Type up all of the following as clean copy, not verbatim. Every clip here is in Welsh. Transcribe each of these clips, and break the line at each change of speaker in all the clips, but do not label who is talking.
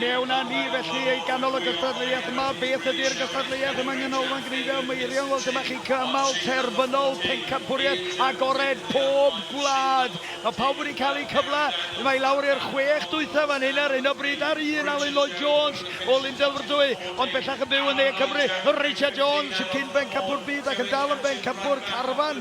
mewn â ni felly i ganol y gystadleuaeth yma. Beth ydy'r gystadleuaeth yma yng Nghanolfan Gneifio Meirion? Wel, dyma chi cymal terfynol pencampwriaeth agored pob gwlad. Mae pawb wedi cael eu cyfle. Mae i lawr i'r chwech dwytha fan hyn ar hyn o bryd ar un Alun Lloyd Jones o Lyndelfrdwy, ond bellach yn byw yn Ne Cymru. Richard Jones, cyn bencampwr byd ac yn dal yn bencampwr carfan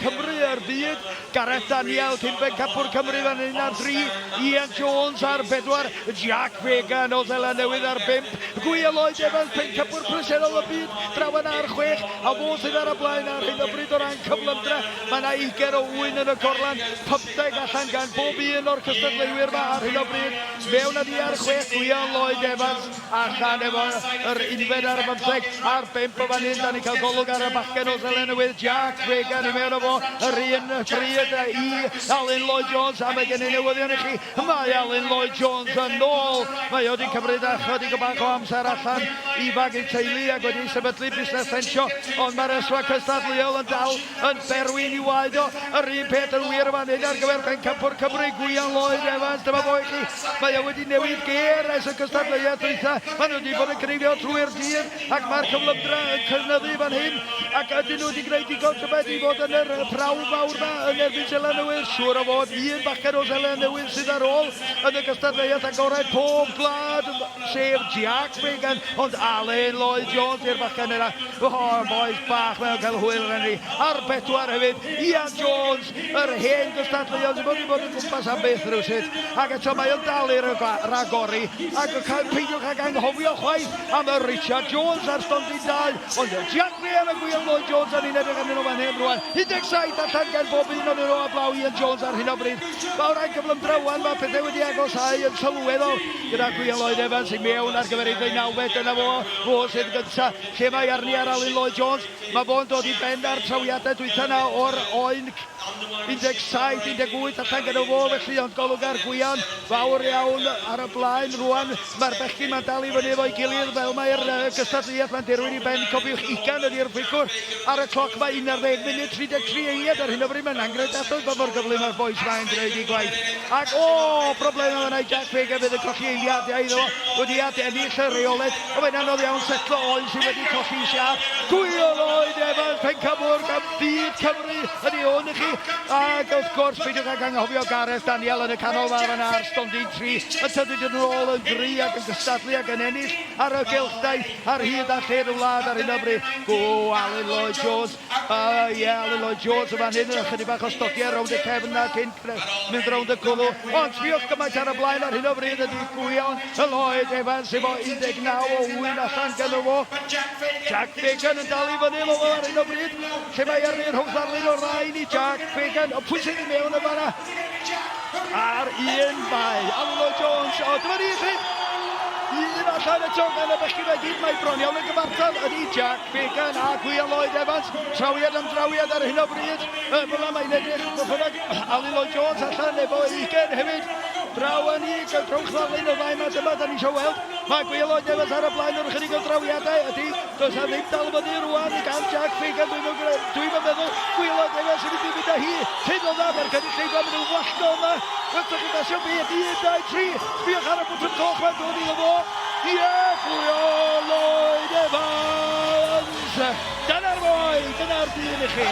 Cymru yr byd. Gareth Daniel, cyn bencampwr Cymru fan hyn ar dri, Ian Jones ar bedwar, Jack Fagan o Seland Newydd ar bump, Gwion Lloyd Evans, pencampwr presennol y byd, draw yna ar chwech, a fo sydd ar y blaen ar hyn o bryd o ran cyflymdra. Mae yna ugain o ŵyn yn y gorlan, pymtheg allan gan bob un o'r cystadleuwyr yma ar hyn o bryd. Mewn â ni ar chwech, Gwion Lloyd Evans allan efo yr unfed ar y bymtheg a'r bump o fan hyn. Da ni'n cael golwg ar y bachgen o Seland Newydd, Jack Fagan, i mewn â fo yr un pryd i Alun Lloyd Jones, a mae gen i newyddion i chi, mae Alun Lloyd Jones yn ôl. Mae o wedi cymryd ychydig o bach o amser allan i fagu teulu ac wedi sefydlu busnes ffensio, ond mae'r ysfa cystadleuol yn dal yn berwi'n i waed o. Yr un peth yn wir yn fan hyn ar gyfer pencampwr Cymru, Gwion Lloyd Evans. Dyma fo i chi. Mae o wedi newid gêr ers y gystadleuaeth dwytha. Maen nhw wedi bod yn cneifio trwy'r dydd ac mae'r cyflymdra yn cynyddu fan hyn. Ac ydyn nhw wedi gwneud digon tybed i fod yn yr prawf fawr 'ma yn erbyn Seland Newydd? Siŵr o fod un bachgen o Seland Newydd sydd ar ôl yn y gystadleuaeth agored pob gwlad, sef Jack Fagan, ond Alun Lloyd Jones yw'r bachgen yna. O, bois bach, mae o'n cael hwyl arna ni. Ar bedwar hefyd, Ian Jones, yr hen gystadleuon sydd wedi bod yn gwmpas am byth rywsut. Ac eto mae o'n dal i ragori. Ac peidiwch ag anghofio chwaith am y Richard Jones ar stondin 2. Ond Jack Graham a Gwion Lloyd Jones, a ni'n edrych arnyn nhw fan hyn rwan. 17 allan gan bob un o'n nhw a blaw Ian Jones ar hyn o bryd. Fawr a'i gyflymdra wan, mae pethau wedi agosáu yn sylweddol gyda Gwion Lloyd Evans i mewn ar gyfer ei ddeunawfed. Dyna fo, fo sydd gyntaf. Lle mae arni ar Alun Lloyd Jones? Mae fo'n dod i ben ar trawiadau dwytha 'na o'r oen 17, 18 allan gyda fo felly, ond golwg ar Gwion fawr iawn ar y blaen rwan. Mae'r bechgyn ma'n dal i fyny efo'i gilydd fel mae'r gystadleuaeth ma'n dirwyn i ben. Cofiwch, ugain ydy'r ffigwr ar y cloc, mae 11 munud 33 eiliad ar hyn o bryd. Mae'n angredadwy pa mor gyflym mae'r bois 'ma yn gwneud eu gwaith. Ac o, problemau fan'na i Jack Fagan fydd yn colli eiliadau iddo fo wedi adennill y reolaeth. Ond mae'n anodd iawn setlo oen sydd wedi colli siâp. Gwion Lloyd Evans, pencampwr gan byd Cymru ydy hwn i chi. Ac wrth gwrs, peidiwch ag anghofio Gareth Daniel yn y canol fa fan'na ar stondin 3, yn tynnu yn ôl yn gry ac yn cystadlu ac yn ennill ar y gylchdaith ar hyd a lled y wlad ar hyn o bryd. Go Alun Lloyd Jones. Ie, Alun Lloyd Jones yn fan hyn, ychydig bach o stodiau rownd y cefn na cyn mynd rownd y cwddw. Ond sbïwch gymaint ar y blaen ar hyn o bryd ydy Gwion Lloyd Evans efo 19 o ŵyn allan gynno fo. Jack Fagan yn dal i fyny efo fo ar hyn o bryd. Lle mae arni rhwng ddarlun o'r ddau ni Jack Fagan. O, pwy sydd i mewn yn fanna? Ar un mae Alun Lloyd Jones. O, dyma ni i chi. Un allan eto gan y bechgyn mae gyd. Mae bron iawn yn gyfartal ydy Jack Fagan a Gwion Lloyd Evans. Trawiad am drawiad ar hyn o bryd. Fel yna mae'n edrych, fodd bynnag, Alun Lloyd Jones allan efo ugain hefyd. Draw â ni, rhowch ddarlun o ddau yma, dyma da ni eisiau weld. Mae Gwion Lloyd Evans ar y blaen o'r ychydig o drawiadau. Ydy, does na ddim dal fyny rwan gan Jack Fagan. Dwi'n dwi meddwl Gwion Lloyd Evans yn mynd i fynd â hi. Teimlo dda, mae'r cynulleidfa mynd yn wallgo yma. Wel, dych chi'n basio beth? 1, 2, 3. Sbïwch ar y bwtwm coch mae'n dod iddo fo. Ie, Gwion Lloyd Evans! Dyna'r boi, dyna'r dyn i chi.